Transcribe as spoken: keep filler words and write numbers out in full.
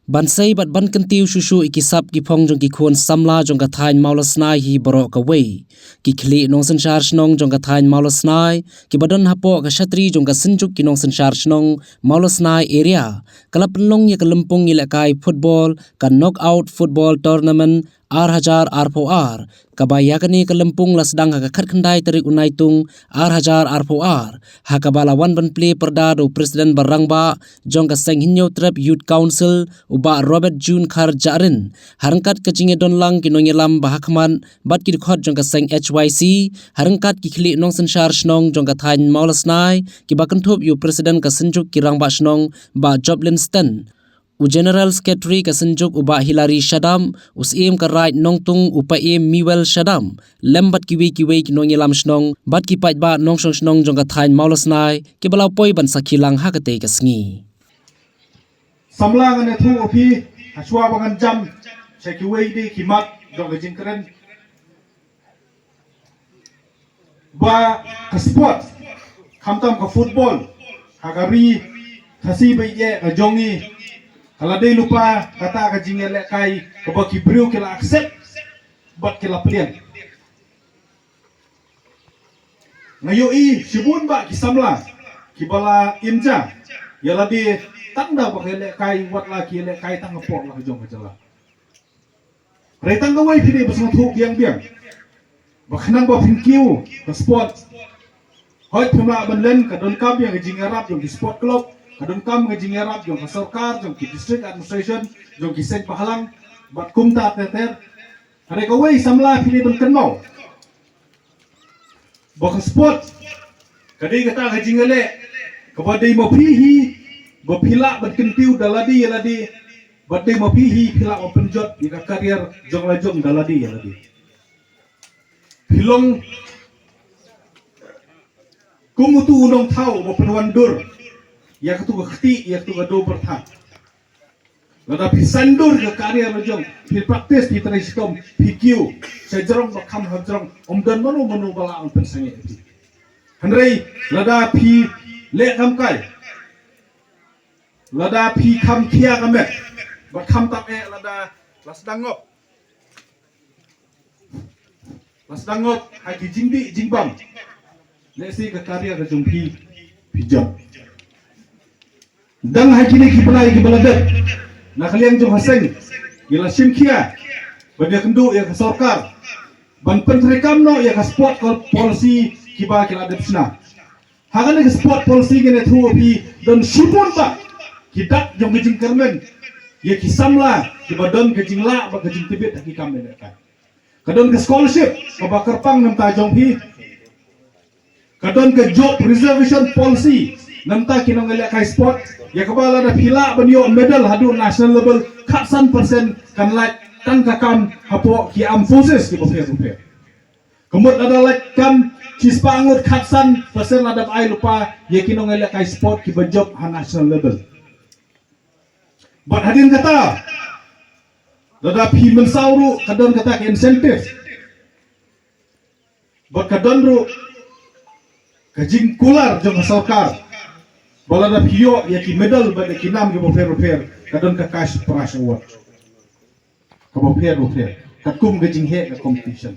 Ban sei bad ban kyntiew shuh shuh ïa ki sap ki phong jong ki khun samla jong ka thaiñ Mawlasnai hi baroh kawei, ki khlieh nongsynshar shnong jong ka thaiñ Mawlasnai kiba don hapoh ka shatri jong ka Synjuk ki Nongsynshar Shnong Mawlasnai Area ka la pynlong ïa ka lympung ïalehkai football, ka Knockout Football Tournament ar hajar arphew ar, kaba ïa kane ka lympung la sdang ha ka khatkhyndai tarik u Naitung ar hajar arphew ar, ha kaba la wan ban plie pyrda da u President ba rangbah jong ka Seng Hynñiewtrep Youth Council, u Bah Robert June Kharjahrin, ha ryngkat ka jingïadon lang ki nongïalam ba hakhmat bad ki dkhot jong ka seng H Y C, ha ryngkat ki khlieh nongsynshar shnong jong ka thaiñ Mawlasnai, kiba kynthup ïa u President ka Synjuk ki Rangbah Shnong, Bah Joplin Sten, u General Secretary ka Synjuk u Bah Hilary Shadap, u Syiem ka Raid Nongtung u Paiem Miwel Shadap, lem bad kiwei kiwei ki nongïalam shnong bad ki paidbah nongshong shnong jong ka thaiñ Mawlasnai, kiba la poi ban sakhi lang ha katei ka sngi. Samla, ngan ïathuh ïa phi, ha shuwa ba ngan jam sha kiwei de ki mat jong ka jingkren, ba ka sport, khamtam ka football, ha ka ri Khasi ba ïeit ka jong ngi, ka la dei lypa kata ka jingïalehkai kaba ki briew ki la accept bad ki la pliang. Nga ïohi shibun bah ki samla kiba la im ja ïa lade, tang da ba ka ïalehkai, wat la ki ïalehkai tang hapoh la ka jong ka jylla. Hynrei tang kawei phi dei ban sngewthuh biang biang, ba khnang ba phin kiew ka sport, hooid phim lah ban len, ka donkam ïa ka jingïarap jong ki sport club, ka donkam ka jingïarap jong ka sorkar, jong ki district administration, jong ki seng bhalang bad kumta ter ter. Hynrei kawei samla phi dei ban kynmaw ba ka sport ka dei kata ka jingïaleh kaba dei ma phi hi, ba phi lah ban kyntiew da lade ïa lade, ba dei ma phi hi phi lah ban pynjot ïa ka career jong la jong da lade ïa lade. Phi long kum utu u nongthaw ba pynwandur ïa katu ka kti, ïa katu ka dewbyrtha. Lada phi saiñdur ka career la jong, phi practice, phi trei shitom, phi kiew, sha jrong ba kham ha jrong, ym don mano mano ba lah ban pynsangeh ïa phi. Hynrei lada phi leh kam kai, lada phi kham khia ka met, ba kham tap eh, lada la sdang ngop, la sdang ngop ha ki jingdih jingbam, lehse ka career ka jong phi, phi jot. Dang ha kine ki bnai kiba la dep, na ka liang jong ka seng ngi la shim khia ban ïakynduh ïa ka sorkar ban pyntreikam noh ïa ka sport policy kiba ki la dep shna. Ha kane ka sport policy ngan ïathuh ïa phi, don shibun bah ki dak jong ka jingkyrmen ïa ki samla kiba don ka jinglah bad ka jingtbit ha ki kam ïalehkai. Ka don ka scholarship kaba kyrpang na ka bynta jong phi. Ka don ka job reservation policy na ka bynta ki nongïalehkai sport, ïa kaba lada phi lah ban ïoh medal haduh national level, khatsan percent kan lait tang ka kam hapoh ki armed forces kiba pher ba pher. Ka mut lada lait kam shispah ngut, khatsan percent lada ai lypa ïa ki nongïalehkai sport kiba jop ha national level. Bad hadien kata, lada phi mynsaw ruh, ka don kata ka incentive. Bad ka don ruh ka jingkular jong ka sorkar ba lada phi ïoh ïa ki medal bad ïa ki nam kiba pher ba pher, ka don ka cash prize award kaba pher ba pher, katkum ka jingheh ka competition.